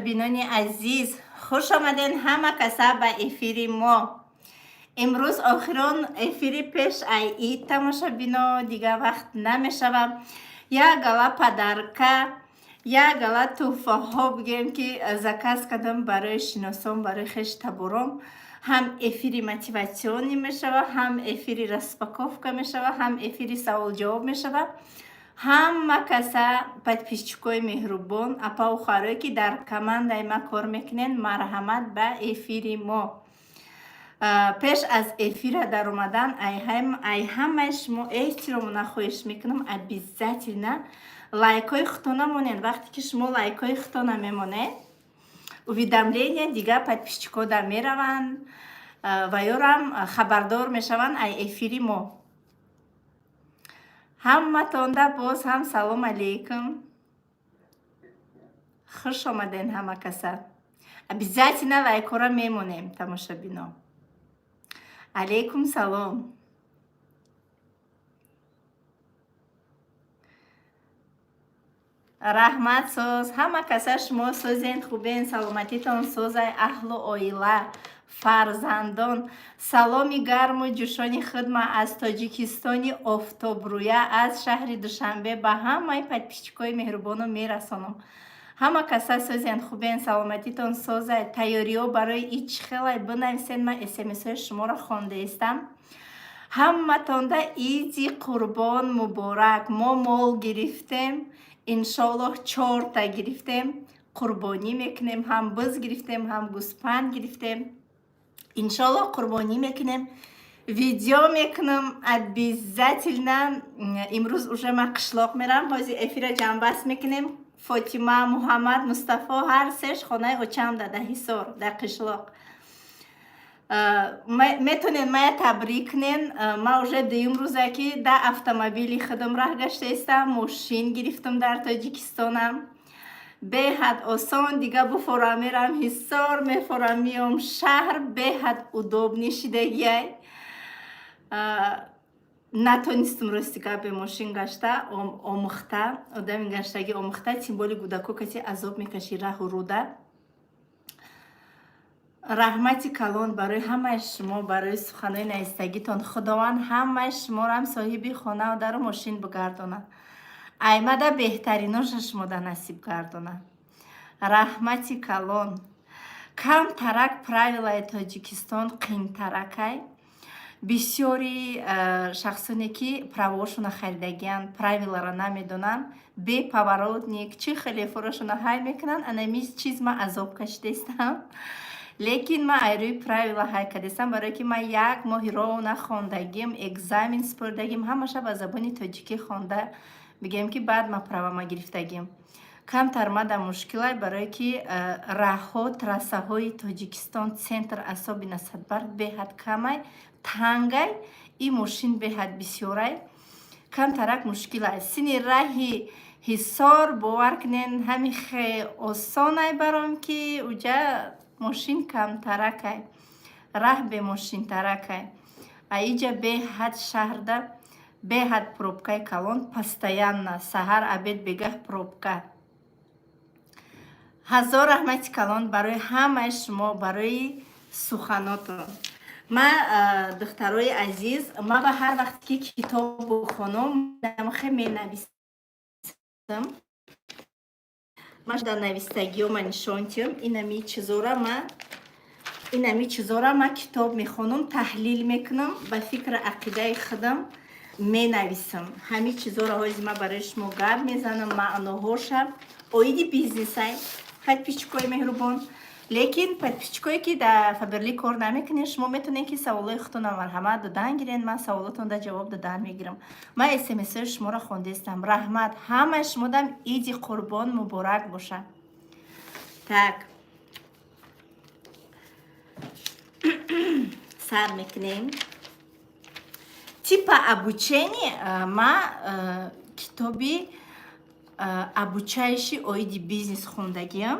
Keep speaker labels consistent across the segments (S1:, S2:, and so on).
S1: Тамошобинони азиз, хуш омаден ҳама каса ба эфири мо. Имрӯз охирон эфири пеш ай ид, тамошобино, дига вақт намешава. Як гала подарка, як гала тӯҳфаҳо бигӯем, ки заказ кардам барои шиносон, барои хештаборон. Ҳам эфири мотивационный мешава, ҳам эфири распаковка мешава, ҳам эфири саволҷавоб мешава. Ҳама каса, подписчикои меҳрубон, апаву хоҳарое, ки дар командаи ма кор мекунен, марҳамат ба эфири мо. Пеш аз эфира даромадан ай ҳамаи шумо эҳтиромона хоҳиш мекунам, обязательно лайкҳои худтона монед. Вақте ки шумо лайкҳои худтона мемонед, уведомления дигар подписчикҳо да мераванд ва ёрам хабардор мешаванд ай эфири мо. Ҳаматонда боз ҳам салом алейкум, хуш омаден ҳама каса. Обязательно лайкҳоро мемонем, тамошобино. Алейкум салом. Раҳмат, соз ҳама каса. Шумо созен, хубен, саломатитон созай, аҳлу оила, фарзандон. Саломи гарму ҷӯшони худма аз Тоҷикистони офтобрӯя, аз шаҳри Душанбе ба ҳамаи подписчикои меҳрубону мерасонам. Ҳама каса созен, хубен, саломатитон созай. Тайёриҳо барои ид чӣ хелай, бинависен, ман смсҳои шуморо хондаистам. Ҳаматонда иди Қурбон муборак. Мо мол гирифтем, иншоаллоҳ, чорта гирифтем, қурбонӣ мекунем. Ҳам биз гирифтем, ҳам гӯспанд гирифтем, иншоаллоҳ, қурбонӣ мекунем, видео мекунам обязательно. Имрӯз уже ман қишлоқ мерам, ҳозир эфира ҷамъбаст мекунем. Фотима, Муҳаммад, Мустафо ҳар сеш хонаи очамда дар Ҳисор, дар қишлоқ. Метонен мая табрик кунен. Ма уже дуюм рӯзе, ки да автомобили худам раҳ гаштаистам, мошин гирифтам дар Тоҷикистонам. Беҳад осон, дига буфорам, мерам Ҳисор, мефорам, миём шаҳр. Беҳад удобный шидагиай. Натонистам, рости гап, бе мошин гашта омӯхта. Одами гаштагӣ омӯхта, тем более кӯдако касе азоб мекаши раҳу руда. Раҳмати калон барои ҳамаи шумо, барои суханои наистагитон. Худованд ҳамаи шуморо соҳиби хонау дару мошин бигардонад, аймада беҳтариноша шумода насиб гардонад. Раҳмати калон. Камтарак правилаи Тоҷикистон қиинтаракай. Бисёри шахсоне, ки правоошона харидагиянд, правиларо намедонанд, бе поворотник чӣ хеле фурошона ҳай мекунанд. Анами чиз ман азоб кашидаистам, лекин ман ай рӯи правила ҳай кардастам, барое ки ман як моҳи ровна хондагим, экзамен супоридагим, ҳамаша ба забони тоҷикӣ хонда, бигем ки баъд ман правама гирифтагим. Камтар мада мушкилай, барое ки раҳҳо, трассаҳои Тоҷикистон, центр, особенно Садбарг, беҳад камай, тангай и мошин беҳад бисёрай, камтарак мушкилай. Сини раҳи Ҳисор, бовар кунен, ҳами хе осонай баром, ки уҷа мошин камтаракай, раҳ бемошинтаракай. А иҷа беҳад шаҳрда беҳад пробкаи калон, постоянно, саҳар, обед, бегаҳ пробка. Ҳазор раҳмати калон барои ҳамаи шумо, барои суханотон. Ма, духтарои азиз, ма ба ҳар вақте ки китоб бухонам, хе менависам. Ма дар навистагиҳо ма нишон тиём. Инами чизора ма китоб мехонам, таҳлил мекунам, ба фикри ақидаи худам менависам. Ҳамин чизоро ҳози ма барои шумо гап мезанам, маъноҳоша оиди бизнесай, подписчикои меҳрубон. Лекин подписчикое, ки дар Фаберлик кор намекунед, шумо метавонед, ки саволҳои худтонро марҳамат додан гиред, ман саволотонда ҷавоб додан мегирам. Ман смсҳои шуморо хондаистам. Раҳмат ҳамаи шумодам, иди Қурбон муборак бошад. Так, сар мекунем. Типа обучение, ма китоби обучающий оиди бизнес хондагиам.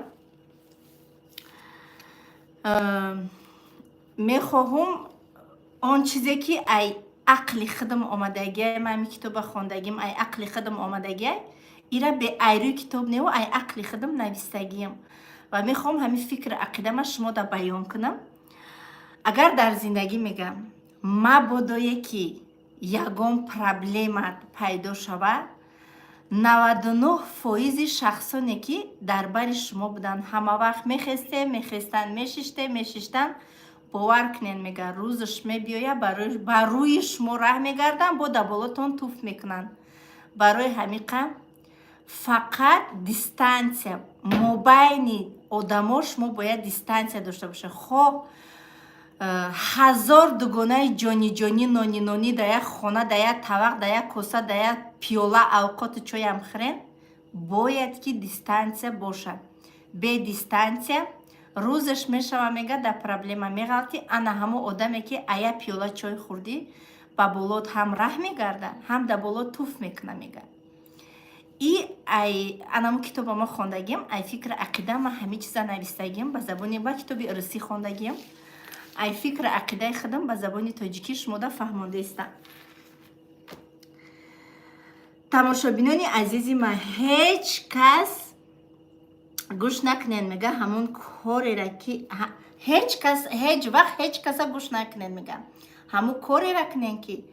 S1: Мехоҳум он чизе, ки ай ақли худам омадагиай, ман ами китоба хондагим, ай ақли худам омадагиай, ира бе айрӯи китоб неву, ай ақли худам навистагиам. Ва мехоҳам ҳамин фикри ақидама шумо да баён кунам. Агар дар зиндагӣ, мегам, мабодое ки ягон проблема пайдо шавад, 99 фоизи шахсоне, ки дар бари шумо буданд, ҳама вақт мехестем, мехестанд, мешиштем, мешиштанд, бовар кунед, мега, рӯзаш мебиёяд, ба рӯи шумо раҳ мегарданд, бо дар болотон туф мекунанд. Барои ҳамиқа фақат дистанция мобайни одамо, шумо бояд дистанция дошта бошед. Хоҳ 1000 дугонаи ҷониҷонӣ, нонинонӣ дар як хона, дар як тавақ, дар як коса, дар як пиёла авқоту чойам хӯрен, бояд ки дистанция бошад. Бе дистанция рӯзаш мешава, мега, дар проблема меғалтӣ. Ана ҳамон одаме, ки ая пиёла чой хӯрдӣ, ба болот ҳам раҳ мегарда, ҳам дар боло туф мекуна, мега. И ай анамо китоба ма хондагим, ай фикри ақида ма ҳами чиза навистагим ба забони, ба китоби русӣ хондагим, ай фикри ақидаи худам ба забони тоҷикӣ шумода фаҳмондаистам. Тамошобинони азизи ман, ҳеҷ кас гӯш накунед, мега, ҳамон корера ки ҳеҷ кас, ҳеҷ вақт ҳеҷ каса гӯш накунед, мега, ҳамон корера кунед, ки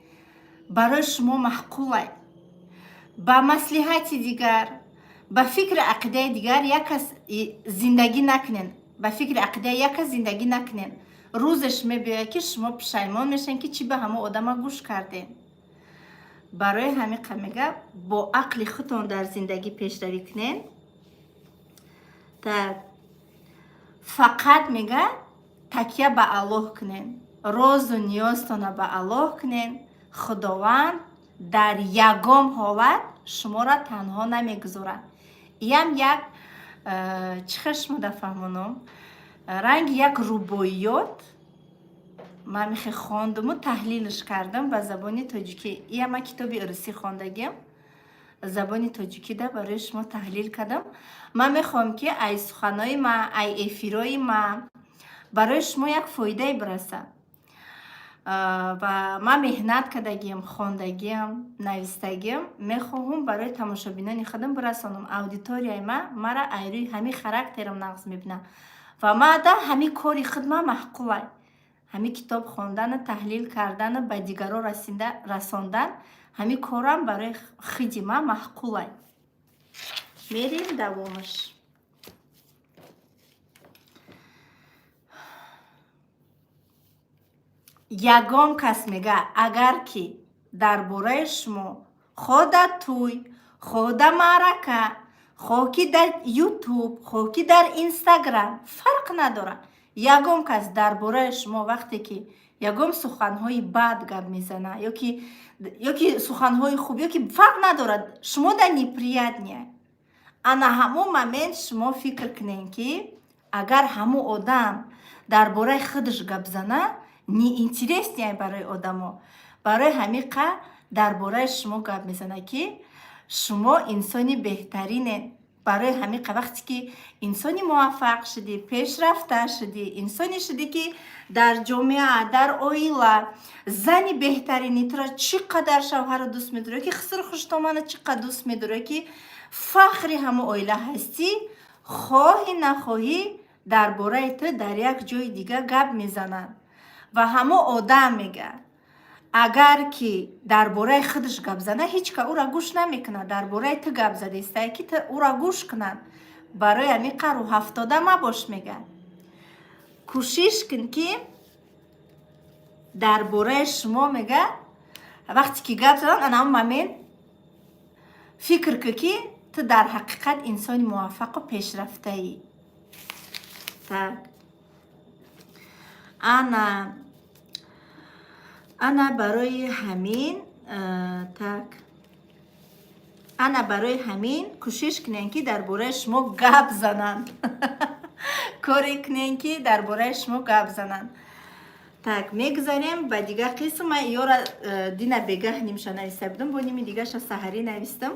S1: барои шумо маъқулай. Ба маслиҳати дигар, ба фикри ақидаи дигар як кас зиндагӣ накунед, ба фикри ақидаи як кас зиндагӣ накунед. Рӯзеш мебиёяд, ки шумо пушаймон мешавед, ки чӣ ба ҳамон одама гӯш кардем. Барои ҳамин қа, мега, бо ақли худтон дар зиндагӣ пешравӣ кунед. Так, фақат, мега, такя ба Аллоҳ кунед, розу ниёзтона ба Аллоҳ кунед. Худованд дар ягон ҳолат шуморо танҳо намегузорад. Иям як чӣ хел шумо фаҳмонам, ранги як рубоиёт ман михе хондуму таҳлилш кардам ба забони тоҷикӣ. Ия ман китоби русӣ хондагиам, забони тоҷикида барои шумо таҳлил кардам. Ман мехоҳам, ки ай суханои ма, ай эфирои ма барои шумо як фоидае бирасад. Ва ман меҳнат кардагиам, хондагиам, навистагиам, мехоҳам барои тамошобинони худам бирасонам. Аудиторияи ма мара ай рӯи ҳамин характерам нағз мебинад ва мада ҳамин кори худ ма маъқулай. Ҳамин китоб хондану таҳлил кардану ба дигарон расондан, ҳамин корам барои хиди ман маъқулай. Мерем давомаш. Ягон кас, мега, агар ки дар бораи шумо хоҳ дар тӯй, хоҳ дар маърака, хоҳ ки дар Ютуб, хоҳ ки дар Инстаграм, фарқ надорад, ягон кас дар бораи шумо вақте ки ягон суханҳои бад гап мезана ёки суханҳои хуб, ёки фарқ надорад, шумо да неприятный, ана ҳамон момент шумо фикр кунед, ки агар ҳамон одам дар бораи худаш гап зана, неинтересный барои одамо. Барои ҳамин қа дар бораи шумо гап мезана, ки шумо инсони беҳтаринед. Барои ҳамин қа вақте ки инсони муваффақ шудӣ, пешрафта шудӣ, инсоне шудӣ, ки дар ҷомеа, дар оила зани беҳтарини, туро чӣ қадар шавҳаро дӯст медорад, ки хисру хуштомана чӣ қадр дӯст медорад, ки фахри ҳамон оила ҳастӣ, хоҳӣ нахоҳӣ, дар бораи ту дар як ҷои дига гап мезананд. Ва ҳамон одам, мега, агар ки дар бораи худаш гап зана, ҳеҷ ка ӯра гӯш намекунад. Дар бораи ту гап задаистае, ки ту ӯра гӯш кунанд. Барои ҳамин қа рӯҳафтода мабош, мега, кӯшиш кун, ки дар бораи шумо, мега, вақте ки гап задан, ана ҳамон момент фикр кун, ки ту дар ҳақиқат инсони муваффақу пешрафтаӣ. Так, ана барои ҳамин, так, ана барои ҳамин кӯшиш кунем, ки дар бораи шумо гап зананд, коре кунем, ки дар бораи шумо гап зананд. Так, мегузарем ба дигар қисм. Ман ёра дина бегаҳ нимша нависта будам, бо ними дигарша саҳарӣ навистам.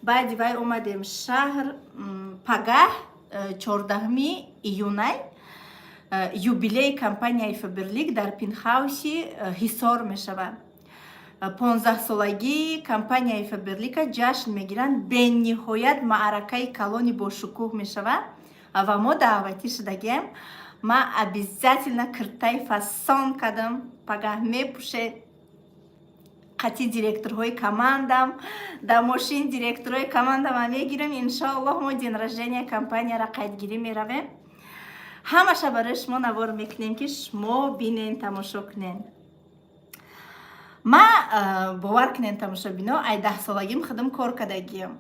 S1: Баъди вай омадем шаҳр. Пагаҳ 14-уми июнай юбилеи компанияи Фаберлик дар пентхауси Ҳисор мешавад. 15-солагии компанияи Фаберлика ҷашн мегиранд. Бениҳоят маъракаи калони бошукӯҳ мешавад. Ва мо даъватӣ шудагием. Ман обязательно киртаи фасон кардам, пагаҳ мепӯшед. Қатъи директорҳои командам, дар мошин директорҳои командама мегирам. Иншоаллоҳ, мо день рождения компанияра қайдгирӣ меравем. Ҳамаша барои шумо навор мекунем, ки шумо бинен, тамошо кунен. Ма, бовар кунен, тамошобино, ай 10 солагим худам кор кардагиям.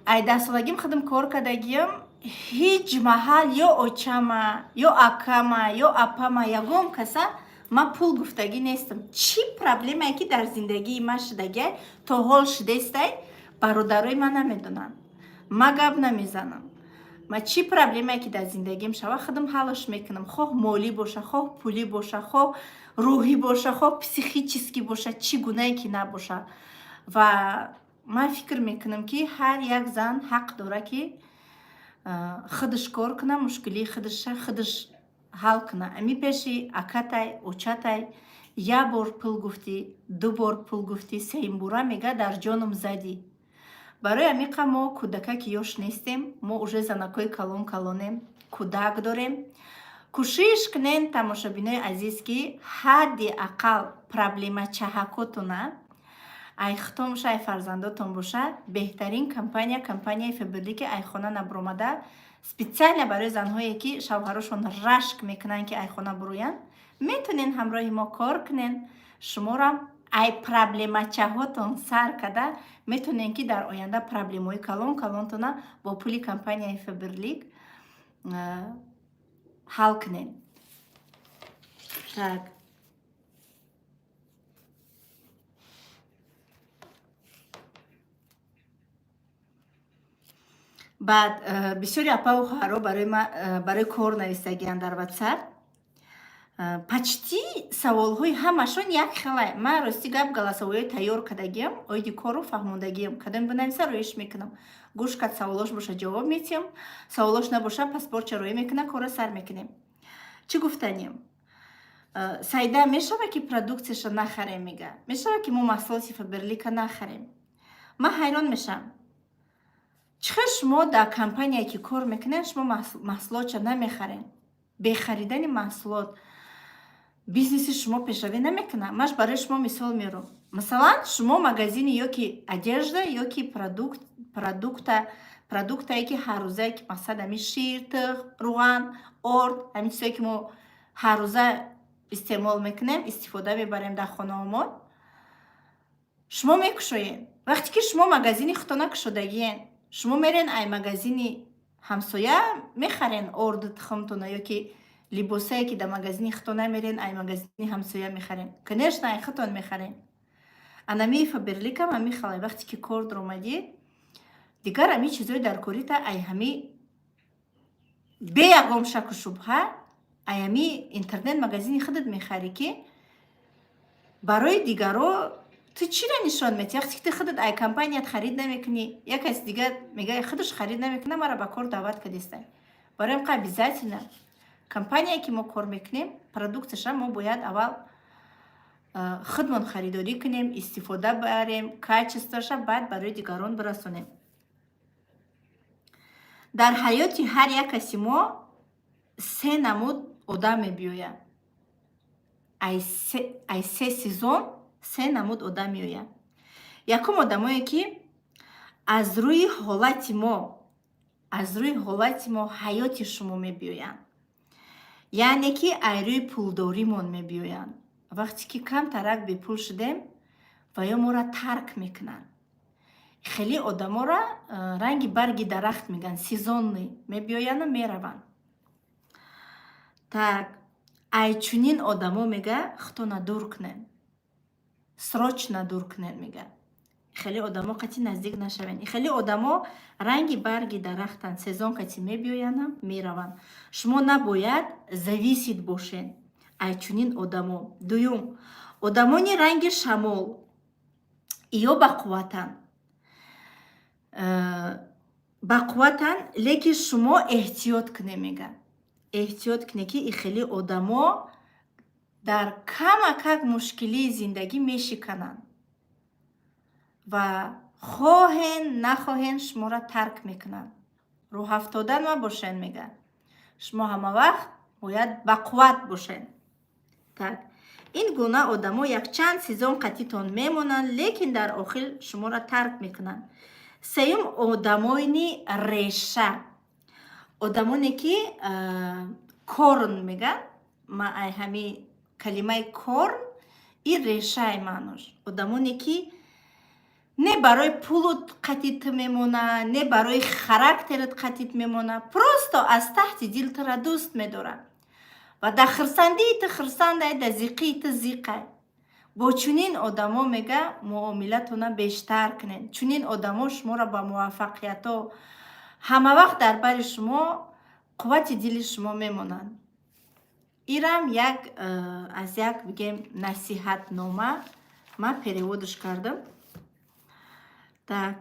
S1: Ай 10 солагим худам кор кардагиям. Ҳеҷ маҳал ё очама, ё акама, ё апама, ягон каса ман пул гуфтагӣ нестам. Чӣ проблемае ки дар зиндагии ман шудагиай, то ҳол шудестай, бародарои ман намедонанд. Ма гап намезанам. Ма чӣ проблемае ки дар зиндагиам шава, худам ҳаллаш мекунам. Хоҳ молӣ боша, хоҳ пулӣ боша, хоҳ рӯҳӣ боша, хоҳ психически боша, чӣ гунае ки набоша. Ва ман фикр мекунам, ки ҳар як зан ҳақ дорад, ки худаш кор куна, мушкилии худаша худаш ҳал куна. Ами пеши акатай, очатай як бор пул гуфтӣ, ду бор пул гуфтӣ, сеюмбора мега, дар ҷоном задӣ. Барои амиқа мо кӯдакаки ёш нестем, мо уже занакҳои калон калонем, кӯдак дорем. Кӯшиш кунен, тамошобинои азиз, ки ҳадди ақал проблемачаҳакотона ай худтон боша, ай фарзандотон боша. Беҳтарин компания, компанияи Фаберлики. Ай хона набуромада, специально барои занҳое, ки шавҳарошон рашк мекунанд, ки ай хона буроянд, метонен ҳамроҳи мо кор кунен. Шуморам ай проблемачаҳотон сар карда метонен, ки дар оянда проблемаҳои калон калонтона бо пули компанияи Фаберлик ҳал кунен. Так, баъд бисёри апаву хоҳаро барои кор нависагиянд дар Ватсап. Почти саволҳои ҳамашон як хелай. Ман, рости гап, голосовой ҳои тайёр кардагиам, оиди кору фаҳмондагиам. Кадом бинависа, роиш мекунам. Гӯш кард, саволош боша, ҷавоб метиҳам, саволош набоша, паспортча роӣ мекуна, корро сар мекунем. Чӣ гуфтанем? Сайда, мешава, ки продукцияша нахарем? Мега, мешава, ки мо маҳсулоти Фаберлика нахарем? Ман ҳайрон мешавам, чӣ хел шумо дар компания, ки кор мекунед, шумо маҳсулотша намехаред? Бехаридани маҳсулот бизнеси шумо пешравӣ намекунад. Маш барои шумо мисол меорам. Масалан, шумо магазини ё ки одежда, ё ки продуктае, ки ҳаррӯзае, ки мақсад ҳами шир, тухм, руған, орд, ҳамин чизое, ки мо ҳаррӯза истеъмол мекунем, истифода мебарем дар хонаҳомон, шумо мекушоед. Вақте ки шумо магазини худтона кушодагиен, шумо мерен, ай магазини ҳамсоя мехарен орду тухмтона, ё ки либосае, ки дар магазини худтон намерен, ай магазини ҳамсоя мехарен? Конечно, ай худтон мехарен. Анами Фаберликам ҳами халай. Вақте ки кор даромадӣ, дигар ҳами чизои дар корита ай ҳами бе ягон шаку шубҳа ай ҳами интернет магазини худат мехарӣ. Ки барои дигаро ту чиро нишон метиҳӣ, вақте ки ту худат ай компаният харид намекунӣ? Як каси дигар мега, худаш харид намекуна, мара ба кор даъват кардистай. Барои ҳам обязательно компания, ки мо кор мекунем, продукцияша мо бояд аввал худмон харидорӣ кунем, истифода барем качествоша, баъд барои дигарон бирасонем. Дар ҳаёти ҳар як каси мо се намуд одам мебиёяд. Ай се сезон се намуд одам меояд. Якум, одамое, ки аз рӯи ҳолати мо ҳаёти шумо мебиёянд, яъне ки ай рӯи пулдоримон мебиёянд. Вақте ки камтарак бепул шудем, ва ё моро тарк мекунанд. Хеле одаморо ранги барги дарахт мегӯянд, сезонный мебиёянду мераванд. Так, ай чунин одамо, мега, худтона дур кунед, срочно дур кунед. Мега, хеле одамо қати наздик нашавед. Хеле одамо ранги барги дарахтанд, сезон кати мебиёянам, мераванд. Шумо набояд зависит бошед ай чунин одамо. Дуюм, одамони ранги шамол. Иё бақувватанд, бақувватанд, лекин шумо эҳтиёт кунед. Мега, эҳтиёт кунед, ки и хеле одамо дар камакак мушкилии зиндагӣ мешикананд ва хоҳен нахоҳен шуморо тарк мекунанд. Рӯҳафтода набошен, мега. Шумо ҳама вақт бояд бақувват бошед. Так, ин гуна одамо якчанд сезон қатитон мемонанд, лекин дар охир шуморо тарк мекунанд. Сеюм, одамони реша, одамоне ки корн меган. Ма ай ҳами калимаи корн и решаи маънош. Одамоне ки не барои пулут қатит мемона, не барои характерат қатит мемона, просто аз таҳти дил тура дӯст медорад ва дар хурсандии ту хурсандай, дар зиқии ту зиқай. Бо чунин одамо, мега, муомилатона бештар кунед. Чунин одамо шуморо ба муваффақиятҳо ҳама вақт дар бари шумо, қуввати дили шумо мемонанд. Ирам як аз як, бигем, насиҳатнома ман переводш кардам. Так,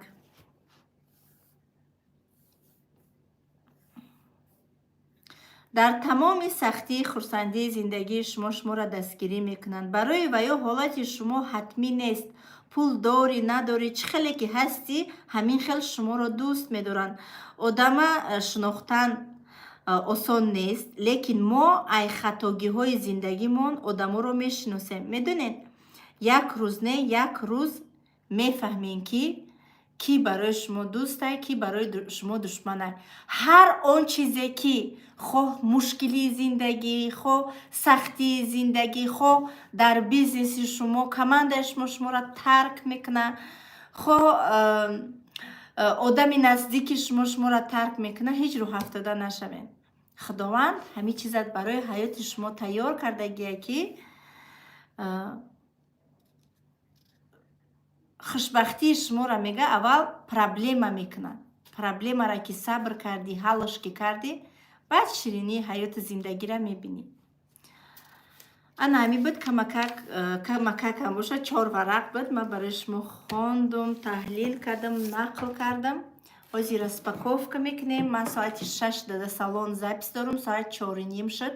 S1: дар тамоми сахтии хурсандии зиндагии шумо шуморо дастгирӣ мекунанд. Барои ва ё ҳолати шумо ҳатмӣ нест. Пул дорӣ, надорӣ, чӣ хеле ки ҳастӣ, ҳамин хел шуморо дӯст медоранд. Одама шинохтан осон нест, лекин мо ай хатогиҳои зиндагимон одаморо мешиносем. Медонед, як рӯз не, як рӯз мефаҳмем, ки кӣ барои шумо дӯстай, кӣ барои шумо душманай. Ҳар он чизе ки, хоҳ мушкилии зиндагӣ, хоҳ сахтии зиндагӣ, хоҳ дар бизнеси шумо командаи шумо шуморо тарк мекунад, хоҳ одами наздики шумо шуморо тарк мекунад, ҳеҷ рӯҳафтода нашавед. Худованд ҳамин чизат барои ҳаёти шумо тайёр кардагие, ки хушбахтии шуморо, мега, аввал проблема мекунад. Проблемаро ки сабр кардӣ, ҳаллаш ки кардӣ, баъд ширинии ҳаёти зиндагиро мебинӣ. Ана ҳамин буд, камакак камакакам бошад, чор варақ буд. Ман барои шумо хондум, таҳлил кардам, нақл кардам. Ҳозир распаковка мекунем. Ман соати 6 дада салон запись дорум, соат 4:30 шуд,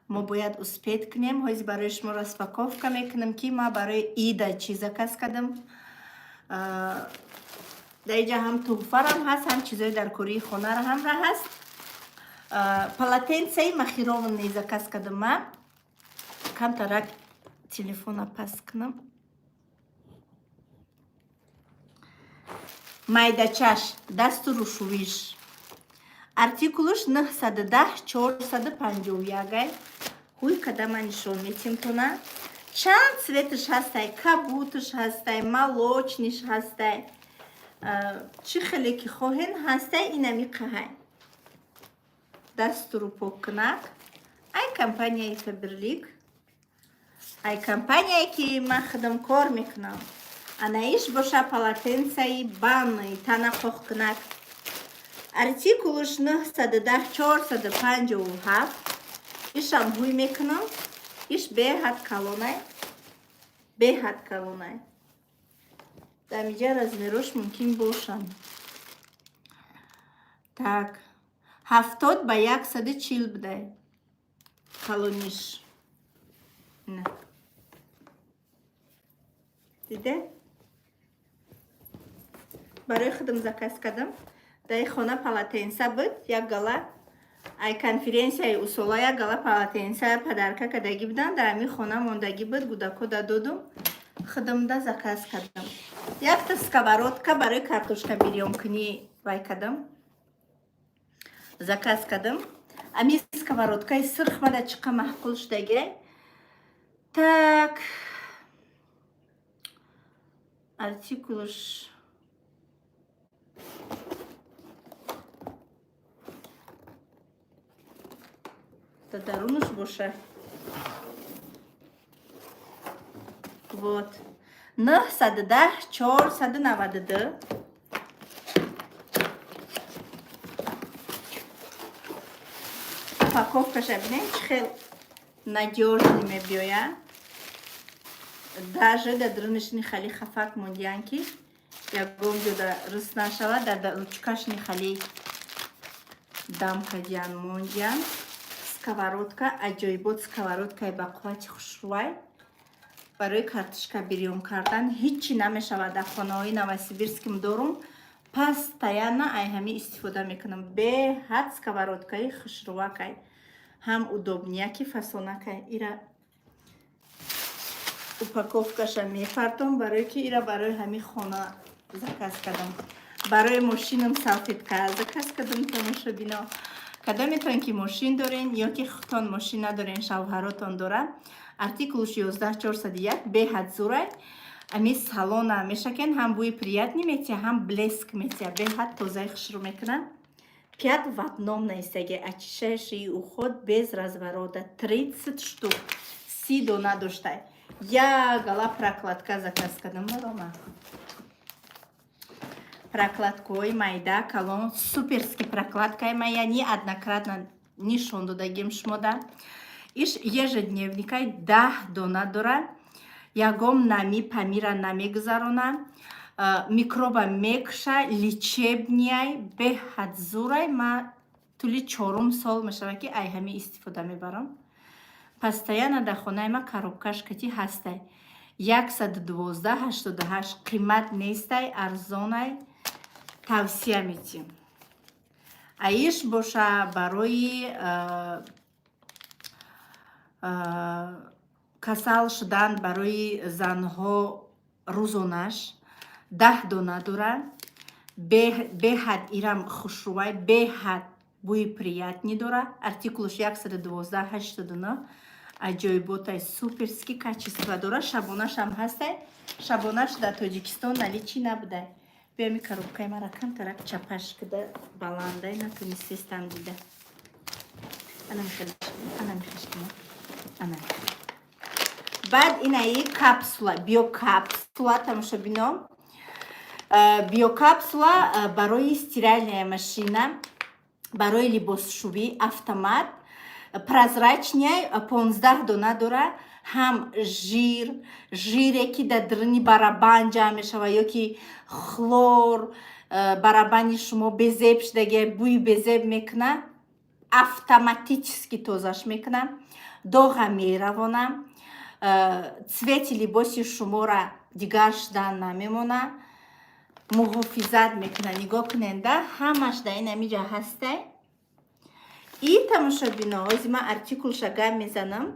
S1: мо бояд успеть кунем. Ҳозир барои шумо распаковка мекунам, ки ман барои ида чӣ заказ кардам. Дар инҷа ҳам туҳфарам ҳаст, ҳам чизои дар кории хонара ҳамра ҳаст. Полотенцаи мохированный заказ кардам. Ман камтарак телефона паст кунам. Майдачаш, дасту рӯшувиш, артикулуш 910 451. Ҳуй када ман нишон метим тона. Чанд цветаш ҳастай: кабуташ ҳастай, молочныйш ҳастай, чӣ хеле ки хоҳен ҳастай. Инами қаҳай дастуру поккунак ай компанияи Фаберлик, ай компанияе ки ман худам кор мекунам. Анаиш боша полотенцаи банный, тана қоқкунак, артикулуш 910 457. Ишам ҳуй мекунам. Иш беҳад калонай, беҳад калонай. Дамиҷа размерош мумкин бошанд. Так, 70 ба 140 будай калониш. На, диде, барои худам заказ кардам. Дар хона полотенца буд як гала. Ай конференсияи усола як гала полотенца подарка кардагӣ буданд, дар ҳамин хона мондагӣ буд, гудако додум, худамда заказ кардам. Якта сковородка барои картошка бирёнкунӣ вай кардам, заказ кардам. Ами сковородкаи сирх мада чиқа маъқул шудагӣ. Так, артикулш да дарунаш боша. Вот, 910 492. Упаковкаша бинем, чӣ хел надёжный мебиёяд. Даже дар дарунашни хали хафак мондиян, ки ягон ҷода рис нашавад. Дар ручкашни хали дам кардиян, мондиян. Сковородка аҷоибот, сковородкаи бақуввати хушрӯвай барои картошка бирён кардан, ҳичи намешавад. Дар хонаҳои Новосибирским дорум. Постоянно ай ҳами истифода мекунам. Беҳад сковородкаи хушрувакай, ҳам удобнияки, фасонакай. Ира упаковкаша мефартом, барое ки ира барои ҳами хона заказ кардам. Барои мошинам салфетка заказ кардам. Тамошобино, кадометон ки мошин дорен ё ки худтон мошин надорен, шавҳаротон дора, артикулш 11401, беҳад зурай. Ами салона мешакен, ҳам бӯи приятный метия, ҳам блеск метия, беҳад тозаи хушрӯ мекунад. Пять в одном наистаги, очищающий уход без разворота, 30 штук, 30 дона доштай. Як гала прокладка заказ кардам барома, прокладкаҳои майда, калон, суперский прокладкаи ма, я неоднократно нишон додагим шумода. Иш ежедневникай, 10 дона дора, ягом нами памира намегузарона, микроба мекша, лечебнияй, беҳад зурай. Ма тӯли чорум сол мешавад, ки ай ҳами истифода мебарам. Постоянно дар хонаи ма коробкаш кати ҳастай. 112,88, қимат нестай, арзонай, тавсия метиҳем. Аиш боша барои касал шудан, барои занҳо рӯзонаш, 10 дона дора. Беҳад ирам хушрӯвай, беҳад бӯи приятный дора. Артикулш 112,89. Аҷоиботай, суперский качество дора. Шабонашам ҳастай, шабонаш дар Тоҷикистон наличии набудай. Биёми, коробкаи мара камтарак чапаш кида, баландай, натунистестам дида. Ана мехел, ана. Баъд инаи капсула, биокапсула. Тамошобино, биокапсула барои стиральная машина, барои либосшӯӣ, автомат, прозрачная, 15 дона дора. Ҳам жир, жире ки дар даруни барабан ҷамъ мешавад ё ки хлор, барабани шумо безеб шудаги, бӯи безеб мекунад, автоматически тозаш мекунад, доға меравона, цвети либоси шуморо дигар шудан намемонад, муҳофизат мекунад. Нигоҳ куненда, ҳамаш дар ин амиҷа ҳастай. И тамошобино, ҳози ман артикулша гап мезанам: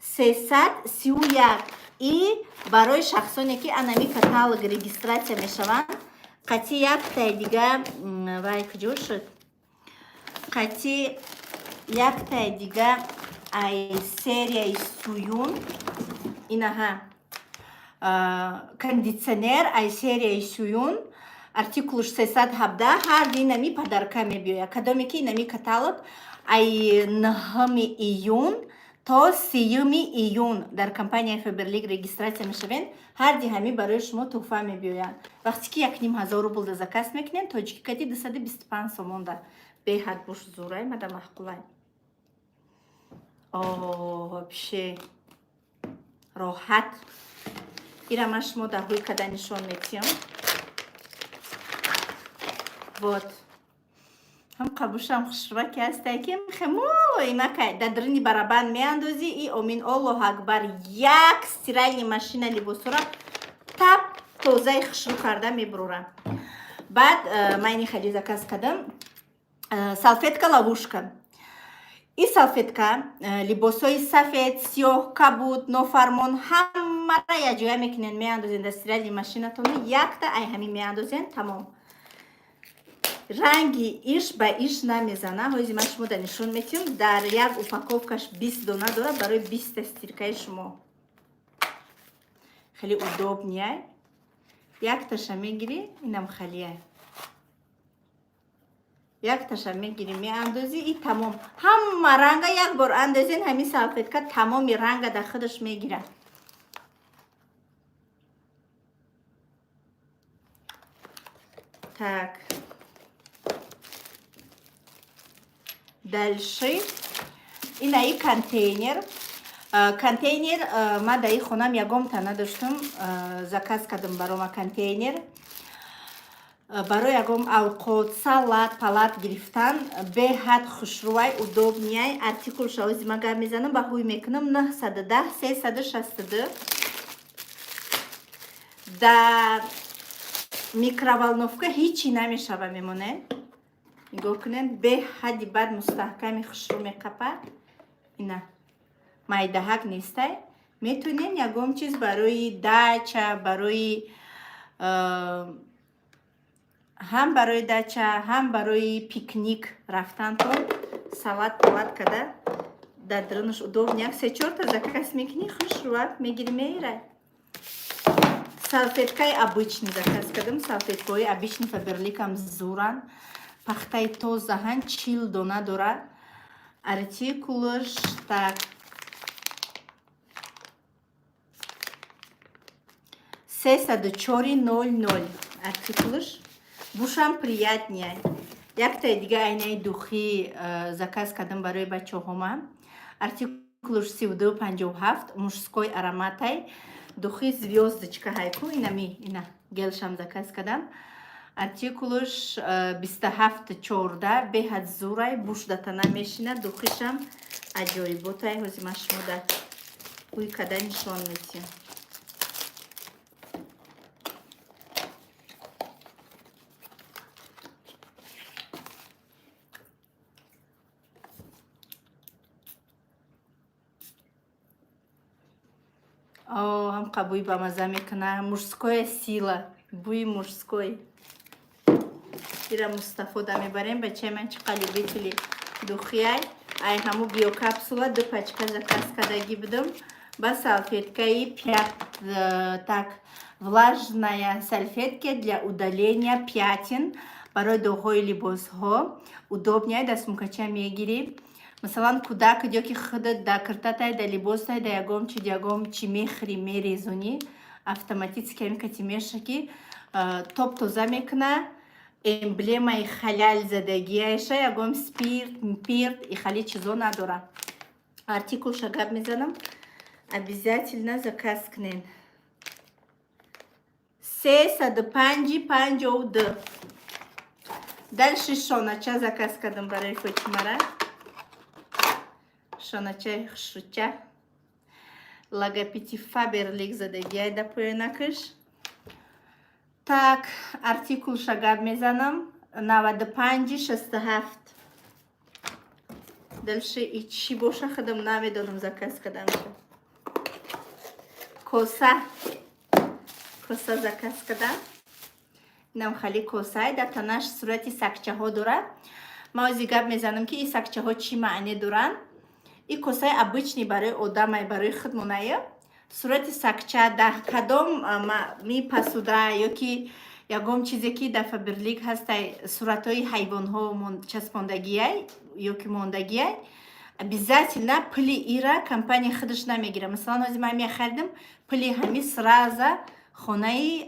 S1: 331. И барои шахсоне ки анами каталог регистрация мешаванд, қати яктаи дига, вай куҷо шуд, қати яктаи дига ай серияи суюн, инаҳа, кондитсионер ай серияи суюн, артикулш 317, ҳар ди инами подарка мебиёяд. Кадоме ки инами каталог ай 9 июн то 30 июн дар компанияи Фаберлик регистрация мешавен, ҳар ди ҳами барои шумо тӯҳфа мебиёянд. Вақте ки 1500 рубл да заказ мекунем, тоҷикӣ кади 225 сомон да. Беҳад буш зурай, мада маъқулай. О, вообще роҳат. Ира ман шумо дар ҳӯй када нишон метиҳам. Вот ҳам қабушам хушрӯаки ҳастай, ки хемоимакай дар даруни барабан меандозӣ и омин, Аллоҳу акбар, як стиральный машина либосҳоро тап тозаи хушрӯ карда мебурора. Баъд ман ини хали заказ кардам, салфетка ловушка. И салфетка либосҳои сафед, сиёҳ, кабуд, нофармон, ҳамаро якҷоя мекунен, меандозен дар стиральный машинатону якта ай ҳамин меандозен, тамом. Ранги иш ба иш намезана. Ҳози ман шумо да нишон метиҳам. Дар як упаковкаш 20 дона дорад, барои 20-та стиркаи шумо хеле удобнияй. Якташа мегирӣ, инам халияй, якташа мегирӣ, меандозӣ и тамом. Ҳама ранга як бор андозен, ҳамин салфетка тамоми ранга дар худаш мегирад. Так, дальше инаи контейнер. Контейнер ман дар ин хонам ягомта надоштам, заказ кардам барома контейнер барои ягом авқот, салат палат гирифтан. Беҳад хушрӯвай, удобнияй. Артикул шавози ман гап мезанам, ба ҳуй мекунам: 910 362. Да. Микроволновка ҳичи намешава, мемонед. Нигоҳ кунед, беҳадди бад мустаҳками хушрӯ меқапад. Ина, майдаҳак нестай. Метонем ягон чиз барои дача, барои ҳам барои дача, ҳам барои пикник рафтантон салат палат када дар дарунаш удобный. Як се чорта заказ мекунӣ, хушрӯа мегири, меирай. Салфеткаи обычный заказ кардам. Салфеткаҳои обычный Фаберликам зуран, пахтаи тозаҳан, 40 дона дора. Артикулаш, так, 304,00 артикулаш. Бушам приятный. Яктаи дига айнаи духи заказ кардам барои бачаҳома. Артикулаш 32,57, мужской ароматай, духи звёздочка ҳайку, инами ина гелшам заказ кардам. Артикулаш 27,14. Беҳад зурай, буш датана мешина, духишам аҷоиботай. Ҳози ман шумо да бӯй када нишон метиҳам. Ҳамқа бӯй ба мазза мекуна, мужская сила, бӯи мужской. Ира Мустафо да мебарем. Бачаи ман чӣ қа любители духияй. Ай ҳаму биокапсула ду пачка заказ кардагӣ будам. Ба салфеткаи пят, так, влажная салфетка для удаления пятен, барои доғҳои либосҳо удобный. Дар сумкача мегирӣ, масалан, кӯдак ё ки худат да киртатай, да либостай, да ягом чи, ягом чи мехӯрӣ, мерезонӣ, автоматически ҳамин кати меша, ки топ тоза мекуна. Эмблемаи халяль задагиаша, ягон спирт пирт и хали чизо надора. Артикулша гап мезанам, обязательно заказ кунен. 305,52. Дальше шонача заказ кардам барои Фотимара. Шоначаи хушрӯча, логотипи Фаберлик задагиай да поёнакаш. Так, артикулша гап мезанам: 95,67. Дальше и чӣ боша, худам намедонам, заказ кардамша. Коса, коса заказ кардам. Инам хали косай, дар танаш сурати сагчаҳо дорад. Ман ози гап мезанам, ки ин сагчаҳо чӣ маъне доранд. И косаи обычный барои одамай, барои худмоная. Сурати сагча дар кадом ми посуда ё ки ягон чизе ки дар Фаберлик ҳастай, суратҳои ҳайвонҳо часпондагиай ё ки мондагиай, обязательно пули ира компания худаш намегирад. Масалан, ҳозир ман мехаридам, пули ҳами сразу хонаи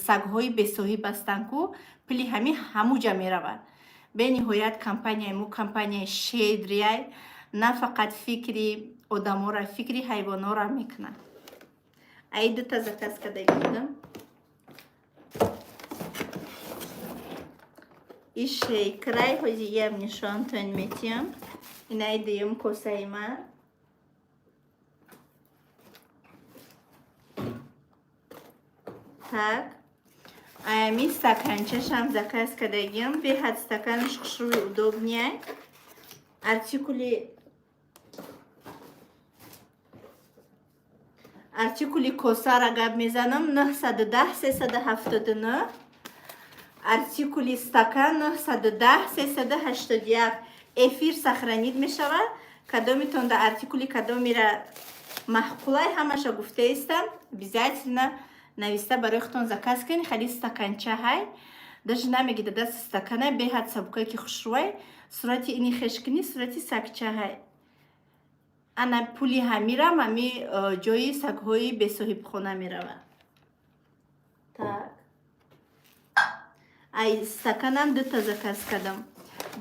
S1: сагҳои бесоҳиб ҳастанд ку, пули ҳами ҳамуҷа меравад. Бениҳоят компанияи мо компанияи щедрый ай, на фақат фикри одаморо, фикри ҳайвонҳоро мекунад. Ай дута заказ кардаги будам. И шейкрай ҳози ям нишонтон метиҳам. Инаи дуюм косаи ман. Так, аями стаканчашам заказ кардагиам. Беҳад стаканаш хушрӯи, удобный ай. Артикули косара гап мезанам: 910 379. Артикули стакан 910 381. Эфир сохранить мешавад. Кадомитон да артикули кадомира маъқулай, ҳамаша гуфтаистам, обязательно нависта барои худтон заказ кунед. Хали стаканча ҳай, даже намегида даст, стаканай беҳад сабукае, ки хушрӯай. Сурати ини хешкини, сурати сагча ҳай. Ана, пули ҳамирам ҳами ҷои сагҳои бесоҳибхона меравад. Так, ай стаканам дута заказ кардам.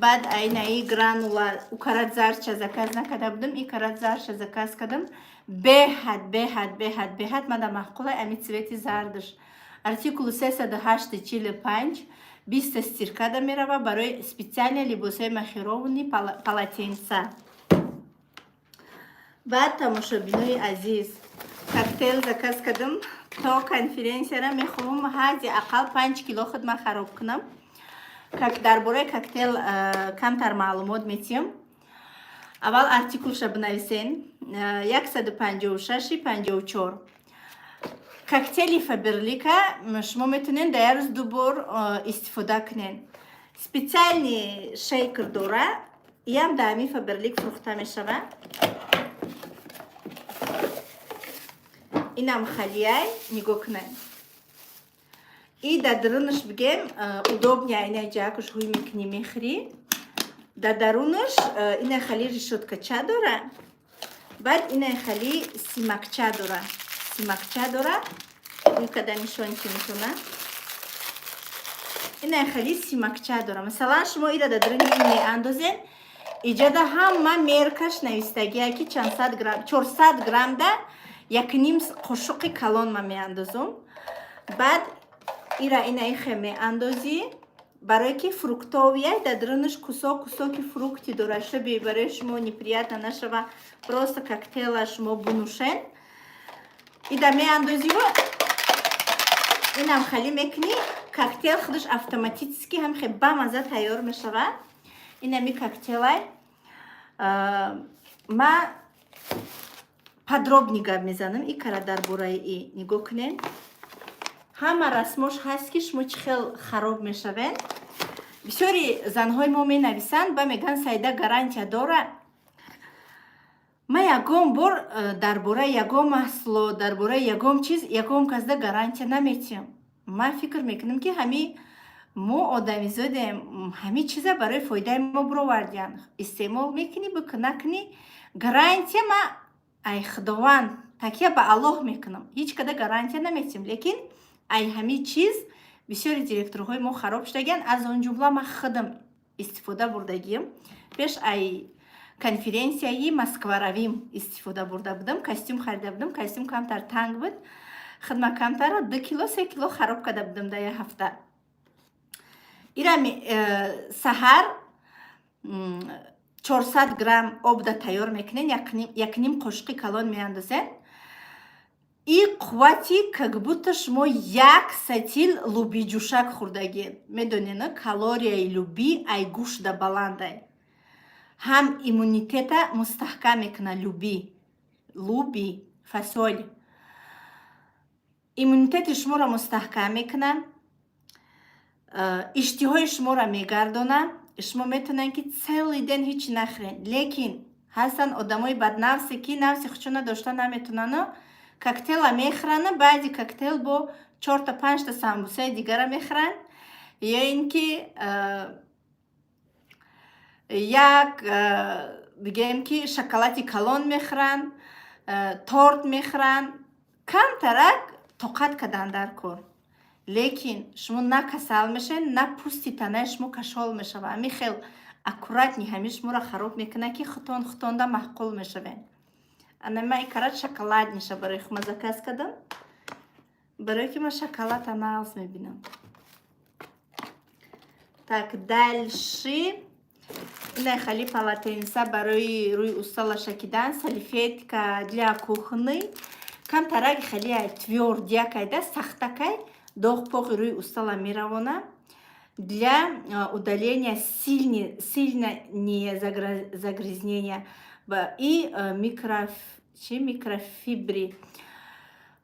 S1: Баъд айнаи гранула укарат зарча заказ накарда будам, и карат зарча заказ кардам. Беҳад, беҳад, беҳад, беҳад мада маъқулай ами цвети зардаш. Артикулу 308,45. 20-та стиркада мерава, барои специально либосҳои мохерованный полотенца. Баъд, тамошобинои азиз, коктейл заказ кардам. То конференсияра мехоҳам ҳадди ақал 5 кило худма хароб кунам. Как дар бораи коктейл камтар маълумот метиҳам. Аввал артикулша бинависен: 156-54. Коктейли Фаберлика шумо метавонед дар як рӯз ду бор истифода кунед. Специальный шейкер дора, иам дар ҳамин Фаберлик фурӯхта мешавад. Инам халияй, нигоҳ кунед. И дар дарунаш, бигем, удобный, ина ҷакуш ҳуй мекунӣ, мехӯрӣ. Дар дарунаш ина хали решёткача дора, баъд ина хали симакча дора, симакча дора. Ҳуй када нишон чи метона. Ина хали симакча дора. Масалан, шумо ира дар даруни ин меандозен, иҷада ҳама меркаш навистагия, ки чанд сад грамм. 400 граммда 1,5 қошуқи калон ман меандозум. Баъд ира ина ихе меандозӣ, барое ки фруктовый, дар дарунаш кусок кусоки фрукти дора, шаби барои шумо неприятно нашава, просто коктейла шумо бинӯшен. Ида меандозиву инам хали мекунӣ, коктейл худаш автоматически ҳам хе бамаза тайёр мешавад. Инами коктейлай ма подробный гап мезанам. И кара дар бораи и нигоҳ кунед, ҳама расмош ҳаст, ки шумо чӣ хел хароб мешавед. Бисёри занҳои мо менависанд ба мегӯянд: «Саида, гарантия дора?» Ман ягон бор дар бораи ягон маҳсулот, дар бораи ягон чиз ягон касда гарантия наметиҳам. Ман фикр мекунам, ки ҳами мо одамизодем, ҳами чиза барои фоидаи мо бировардиянд. Истеъмол мекунӣ, бикун, накунӣ, гарантия ма ай Худованд, такя ба Аллоҳ мекунам, ҳеҷ када гарантия наметиҳам. Лекин ай ҳами чиз бисёри директорҳои мо хароб шудагианд, аз он ҷумла ман худам истифода бурдагиям. Пеш ай конференсияи Москваравим истифода бурда будам, костюм харида будам, костюм камтар танг буд, хидма камтара 2 кило, 3 кило хароб карда будам дар як ҳафта. Ира саҳар 400 грамм обда тайёр мекунед, 1,5 қошуқи калон меандозед. И қуввати, как будто шумо як сатил лӯбиҷӯшак хӯрдагиед. Медонед, калорияи лӯбӣ ай гӯшта баландай, ҳам иммунитета мустаҳкам мекунад. Лӯбӣ, лӯби, фасоль иммунитети шуморо мустаҳкам мекунад, иштиҳои шуморо мегардонад. Шумо метавонед, ки целый день ҳеҷ нахӯред, лекин ҳастанд одамои баднафсе, ки нафси худшона дошта наметавонану коктейла мехӯрану баъди коктейл бо чорта, панҷта самбусаи дигара мехӯранд, ё ин ки як, бигӯем, ки шоколади калон мехӯранд, торт мехӯранд. Камтарак тоқат кардан дар кор, лекин шумо на касал мешавед, на пӯсти танаи шумо кашол мешавад. Ҳамин хел аккуратный ҳамин шуморо хароб мекунад, ки худтон худтонда маъқул мешавед. Ана ман икара шоколадныйша барои хума заказ кардам, барое ки ман шоколада нағз мебинам. Так, дальше ина хали полотенца барои рӯи устала шакидан, салфетка для кухни. Камтарак хали твёрдякайда, сахтакай, доғ поғи рӯи устала меравона. Для удаления сильно загрязнения и чи микрофибри,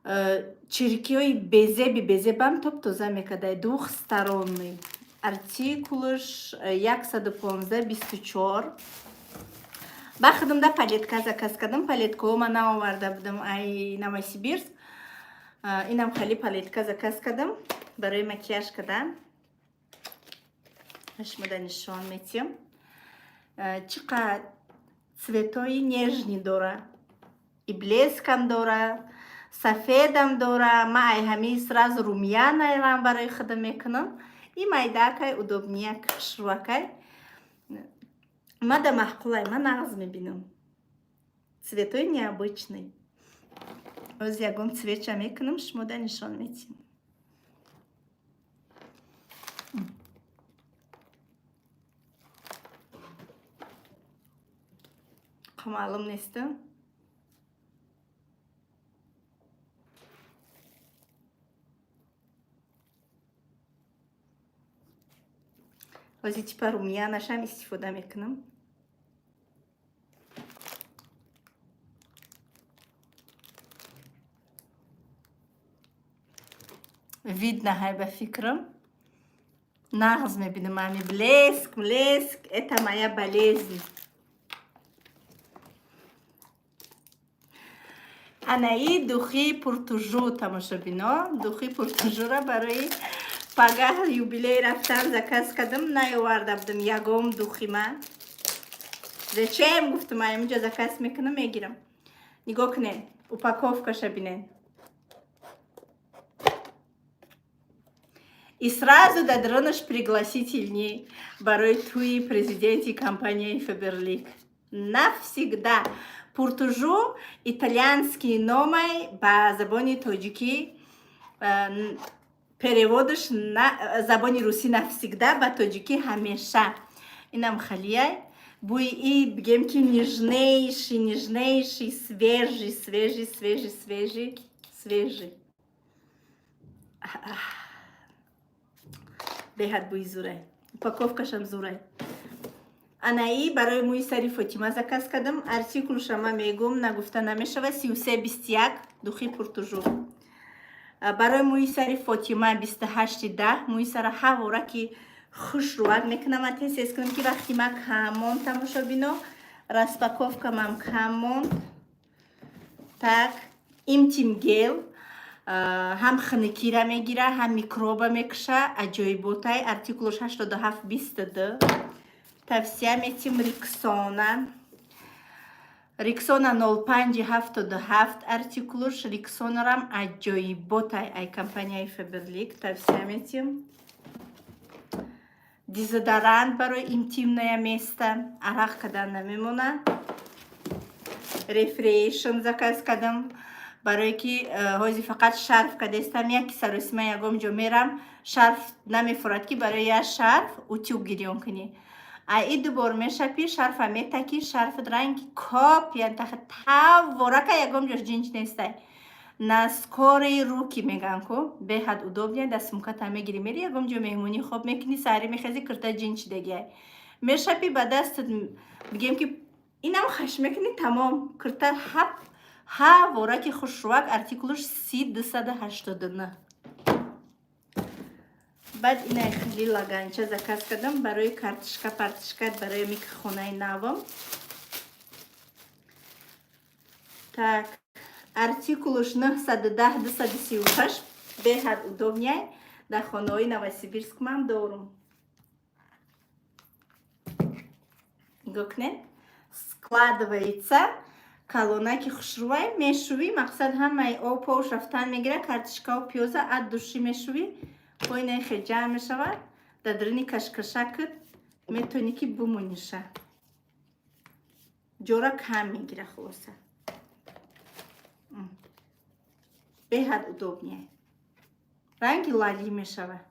S1: чиркиҳои безеби безебам топ тоза мекардай. Двухсторонний, артикулш 115-24. Ба худамда палетка заказ кардам. Палеткаҳо ман наоварда будам ай Новосибирск. Инам хали палетка заказ кардам барои макияж кардан. Шумода нишон метиҳам, чӣ қадр цветои нежный дора, и блескам дора, сафедам дора. Ман ай ҳамин сразу румянаам барои худам мекунам. И майдакай, удобныяк, хушрӯакай, мада маъқулай, ман нағз мебинам. Цветои необычный. Оз ягон цветша мекунам, шумода нишон метиҳам. Маълум нест. Ҳозир типа румянашам истифода мекунам. Видно ҳай, ба фикрам. Нағз мебинам ами блеск, блеск, это моя болезнь. Анаи духи Pour Toujours, тамошобино, духи Pour Toujours-ра барои пагаҳ юбилей рафтан заказ кардам, наёварда будам ягом духима. Зачем, гуфтам, айминҷа заказ мекунам, мегирам. Нигоҳ кунед, упаковкаша бинед. И сразу дар пригласительный барои тӯи президенти компанияи Фаберлик. Навсегда. Pour Toujours итальянский номай, ба забони тоҷикӣ переводаш на забони русӣ навсегда, ба тоҷикӣ ҳамеша. Инам халияй. Бӯи и бигем ки нежнейший, нежнейший, свежий, свежий, свежий, свежий, свежий. Беҳад бӯи зурай. Упаковкашам зурай. Анаи барои мӯи сари Фотима заказ кардам. Артикулша ма мегум, нагуфта намешава, 3321 духи Pour Toujours. Барои мӯи сари Фотима 28-10 мӯи сара ҳавора ки хушрӯак мекунам, ма тез тез кунам, ки вақти ма кам монд, тамошобино, распаковкамам кам монд. Так, интим гель ҳам хунукира мегира, ҳам микроба мекуша, аҷоиботай, артикулаш 8722. Тавсия метим. Риксона, Риксона 0577 артикулуш, Риксонарам аҷоиботай, ай компанияи Фаберлик, тавсия метим. Дезодорант барои интимное место, арақ кардан намемона. Рефрешн заказ кардам, барое ки ҳозир фақат шарф кадестам, яки саросима ягон ҷо мерам, шарф намефурад, ки барои як шарф утюг гирён кунӣ. А и дубор мешапӣ, шарфа метакӣ, шарфат ранги коп таворака, ягон ҷош ҷинҷ нестай. На скорые руки меган ку, беҳад удобный. Дар сумката мегирӣ, мери ягон ҷо меҳмонӣ, хоб мекунӣ, саҳарӣ мехезӣ, кирта ҷинҷ дегиай. Мешапӣ ба дастат, бигем ки инам хаш мекунӣ, тамом, кирта ҳап ҳавораки хушрӯак. Артикулуш 30289. Баъд инай хели лаганча заказ кардам барои картишка, партишка, барои микрохонаи навам. Так, артикулуш 910236, беҳад удобный. Дар хонаҳои Новосибирск ман дорум. Нигоҳ кунед, складывается, калонаки хушрӯвай, мешувӣ, мақсад ҳамаи об пош рафтан мегира, картишкао, пиёза ад душӣ мешувӣ, поинаи хел ҷамъ мешавад, дар даруни кашкашакат метавонӣ ки бумониша, ҷора кам мегира. Хулоса, беҳад удобный, ранги лалӣ мешавад.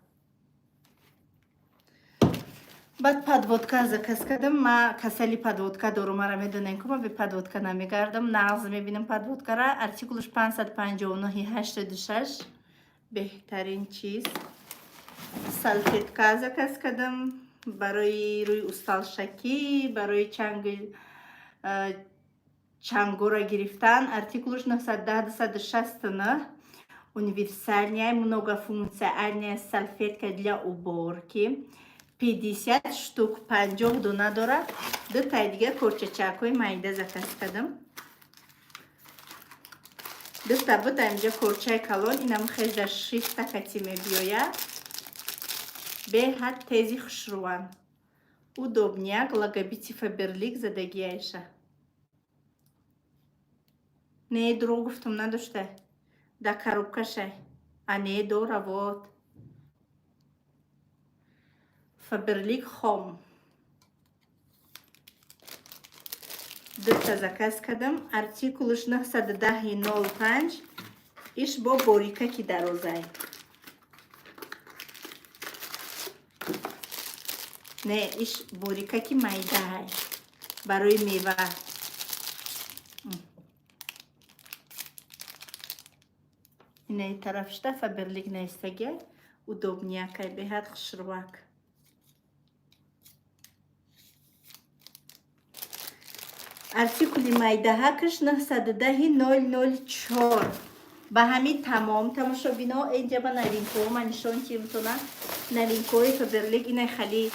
S1: Баъд подводка заказ кардам. Ма касали подводка дорум, мара медонем ку, ма бе подводка намегардам. Нағз мебинам подводкара. Артикулаш 55986, беҳтарин чиз. Салфетка заказ кардам барои рӯи усталшакӣ, барои чанги чангора гирифтан. Артикулаш 910269, универсальная многофункциональная салфетка для уборки, 50 штук, 50 дона дорад. Дутаи дига корчачакҳои майда заказ кардам. Дута буд инҷа корчаи калон, инам хезда шишта кати мебиёяд. Беҳад тези хушрӯван, удобняк, логотипи Фаберлик задагиайша. Не, дурӯғ гуфтум, надошта, дар коробкашай. А не, дора, вот, Фаберлик Хом. Дута заказ кардам, артикулаш 91005. Иш бо борикаки дарозай. Не, иш борикаки майдаай, барои мева. Инаи тарафшта Фаберлик наистагиай, удобнякай, беҳад хушрӯвак. Артикули майдаҳакаш 910 004. Ба ҳамин тамом, тамошобино. Инҷа ба новинкаҳо ман нишон тиёмтона. Новинкаҳои Фаберлик ина хали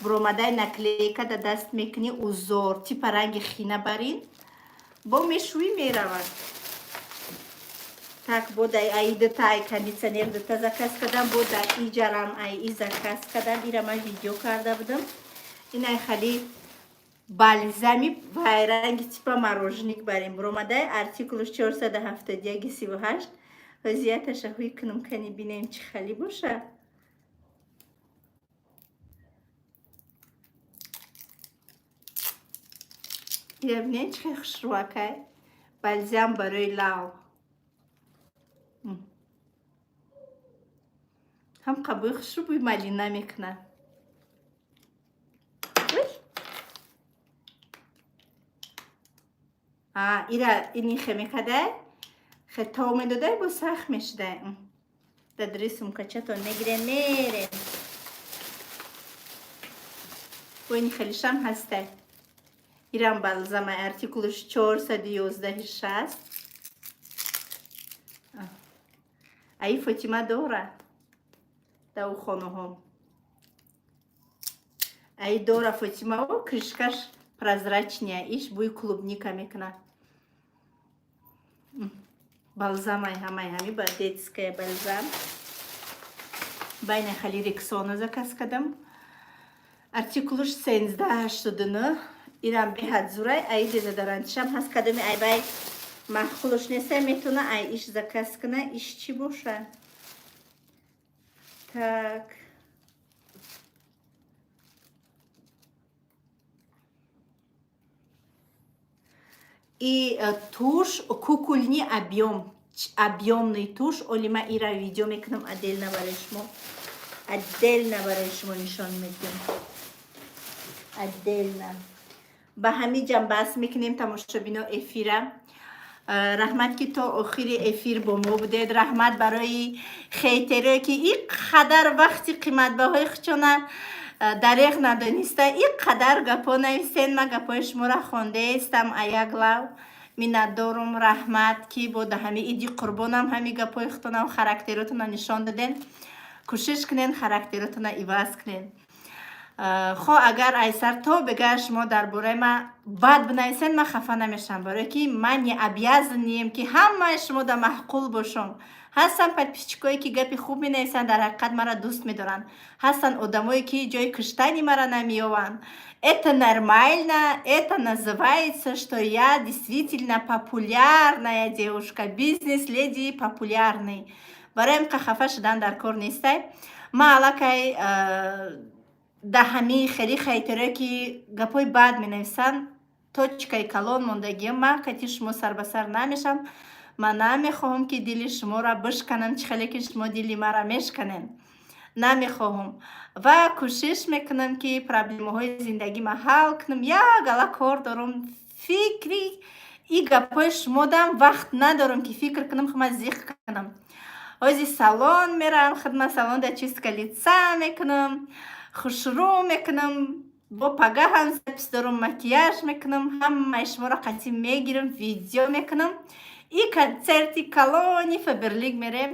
S1: буромадай, наклейка да даст мекунӣ, узор типа ранги хина барин, бо мешӯӣ, меравад. Так, бо дай аи дута ай кондитсионер дута заказ кардам, бо дар иҷарам ай и заказ кардам. Ира ман видео карда будам. Ин ай хали бальзами вайранги типа мороженик барин буромадай, артикулш 471 38. Ҳозияташа ҳуй кунум, кани бинем, чӣ хали боша. Ира бинем, чӣ хел хушрӯакай, бальзам барои лав. Ҳам қабӯи хушрӯ, бӯи малина мекунад. Ира ини хе мекадай, хе тов медодай, бо сахт мешудай. Дадри сумкачатон мегирем, мерем. Бо ини хелишам ҳастай. Ирам балзамай, артикулш 411 60. Аи Фотима дора дар хонаҳо, аи дора Фотима. О, крышкаш прозрачная, иш бӯи клубника мекунад. Балзамай ҳамай ҳами ба детская бальзам. Байна хали Рексона заказ кардам, артикулуш 1389. Ирам беҳад зурай, аи дезодорантишам ҳаст. Кадоми айбай маъқулуш нестай, метавона ай иш заказ куна. Иш чӣ боша? Так, и тушь кукольный объем, объемный тушь. Оли ма ира видео мекунам отдельно барои шумо, отдельно барои шумо нишон медиҳам, отдельно. Ба ҳамин ҷамбаст мекунем, тамошобино, эфира. Раҳмат, ки то охири эфир бо мо будед. Раҳмат барои хейтерое, ки ин қадар вақти қиматбаҳои худшона дареғ надониста, ин қадар гапҳо нависен. Ман гапҳои шуморо хондаистам, аяглав миннатдорум. Раҳмат, ки бо ҳами Иди Қурбонам ҳами гапҳои худтонам, характеротона нишон доден. Кӯшиш кунен, характеротона иваз кунен. Хо агар айсар то бега шумо дар бораи ма бад бинависен, ман хафа намешавам, барое ки ман не обязанем, ки ҳамаи шумо да маъқул бошам. Ҳастанд подписчикое, ки гапи хуб менависанд, дар ҳақиқат маро дӯст медоранд. Ҳастанд одамое, ки ҷои куштани маро намеёванд. Это нормально, это называется, что я действительно популярная девушка, бизнес леди популярный. Барои ҳамқа хафа шудан дар кор нестай. Ман аллакай да ҳамин хеле хейтерое, ки гапҳои бад менависанд, точкаи калон мондагиам. Ман кати шумо сарбасар намешам. Ман намехоҳам, ки дили шуморо бишканам, чӣ хеле ки шумо дили маро мешканед, намехоҳам. Ва кӯшиш мекунам, ки проблемаҳои зиндагима ҳал кунам. Як гала кор дорам, фикри и гапҳои шумодам вақт надорам, ки фикр кунам, хума зиқ кунам. Ҳози салон мерам, хидмат салонда чистка лица мекунам, хушрӯ мекунам. Бо пагаҳам запись дорам, макияж мекунам, ҳамаи шуморо қатъӣ мегирам, видео мекунам. И консерти калони Фаберлик мерем,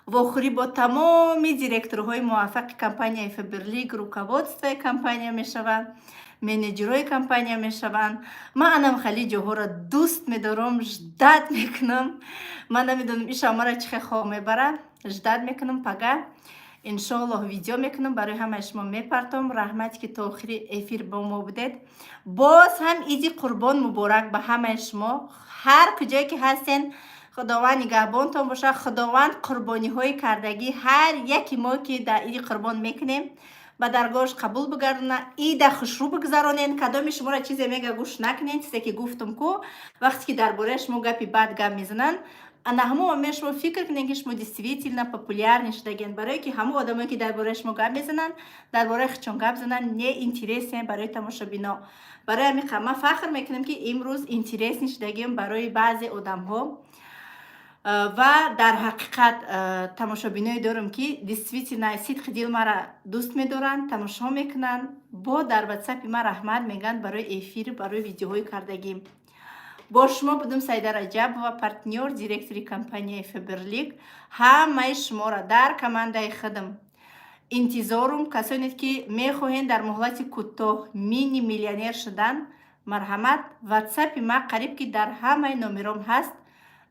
S1: вохӯрӣ бо тамоми директорҳои муваффақи компанияи Фаберлик, руководствои компания мешаванд, менеҷерҳои компания мешаванд. Ман анам хали ҷоҳоро дӯст медорам, ждать мекунам. Ман намедонам, иша маро чӣ хел хоб мебарад. Ждать мекунам, пага иншоаллоҳ видео мекунам, барои ҳамаи шумо мепартом. Раҳмат, ки то охири эфир бо мо будед. Боз ҳам Иди Қурбон муборак ба ҳамаи шумо, ҳар куҷое ки ҳастен. Худованд нигаҳбонтон бошад. Худованд қурбониҳои кардагӣ ҳар яки мо, ки дар Иди Қурбон мекунем, ба даргоҳаш қабул бигардона. Ида хушрӯ бигзаронен. Кадоми шуморо чизе мега, гӯш накунен. Чизе ки гуфтум ку, вақте ки дар бораи шумо гапи бад гап мезананд, ана ҳамон момент шумо фикр кунед, ки шумо действительно популярный шудаген, барое ки ҳамон одамое, ки дар бораи шумо гап мезананд, дар бораи худшон гап зананд, неинтересен барои тамошобино. Барои ҳамин ман фахр мекунам, ки имрӯз интересный шудагиам барои баъзе одамҳо. Ва дар ҳақиқат тамошобиное дорам, ки действительно сидқи дил мара дӯст медоранд, тамошо мекунанд, бо дар Ватсапи ман раҳмат мегӯянд барои эфир, барои видеоҳои кардагӣ. Бо шумо будум Саида Раҷабова, партнёр, директори компанияи Фаберлик. Ҳамаи шуморо дар командаи худам интизорум. Касоне ки мехоҳед дар муҳлати кӯтоҳ мини миллионер шудан, марҳамат, Ватсапи ма қариб ки дар ҳамаи номером ҳаст.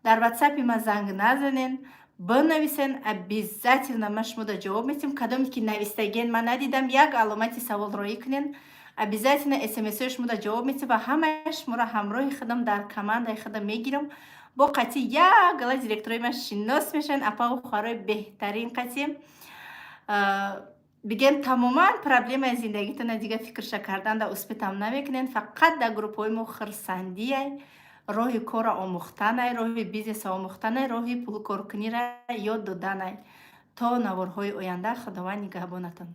S1: Дар Ватсапи ма занг назанен, бинависен, обязательно ман шумода ҷавоб медиҳам. Кадоме ки навистагиен, ман надидам, як аломати савол роӣ кунен, обязательно смсҳои шумода ҷавоб медиҳам ва ҳамаи шуморо ҳамроҳи худам дар командаи худам мегирам. Бо қатъи як гала директорои ман шинос мешаванд, апаву хоҳарои беҳтарин. Қатъи бигем, тамоман проблемаи зиндагитона дига фикрша кардан да успеть ам намекунен. Фақат дар группҳои мо хирсандиай, роҳи корро омӯхтанай, роҳи бизнесро омӯхтанай, роҳи пулкоркуниро ёд доданай. То наворҳои оянда, Худованд нигаҳбонатон.